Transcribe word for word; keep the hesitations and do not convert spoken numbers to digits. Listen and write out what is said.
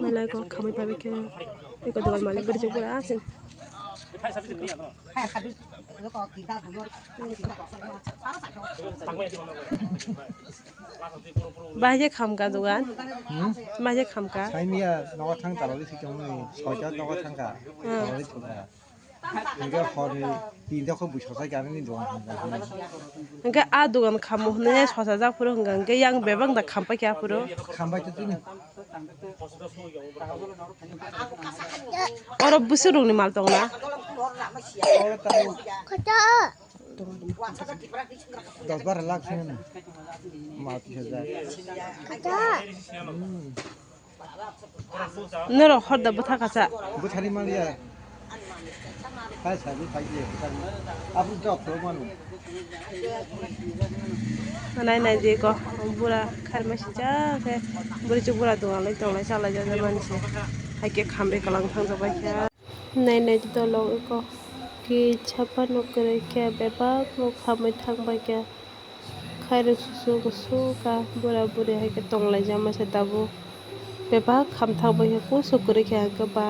Malai ko khamwi paibai khe. Eko dogan malik bwrwi chuk bura asin. Bahai khe khamka dogan. Hmm? Bahai khe khamka. Saimiya nogo thang talali sikhe hwnwi soita nogo thangka. Hmm. Talali thangka. Hingke horni tinta khe bui sosa gari ni dogan hwnka. Hingke a dogan khammo hwnwi sosa jak phuru hwnka, hingke yang bebak da khampai khe aphuru. Khambai to tini. Oro bwswk rokni mal tongna? Oro tamo. Dos bara lakh sene. Mal kisa jak. Hmm. Norok horda bwtha kasa. Bwthari maliya. Hai sabi phai je bwthari. Abu jok to manu. Nai nai je ko bura kharma sijak khe bwrwi chuk bura dogan lai tonglai chalai jak mani se. Hai khe khambai kwlang thang jak bai khe. Nai nai di dolok eko kisa phano kwrwi khe bebak no khamwi thang bai khe. Khairok susu suka bura buri hai khe tong lai jak masa tabuk. Bebak kham thang bai khe kusu kwrwi khe hwnkhe ba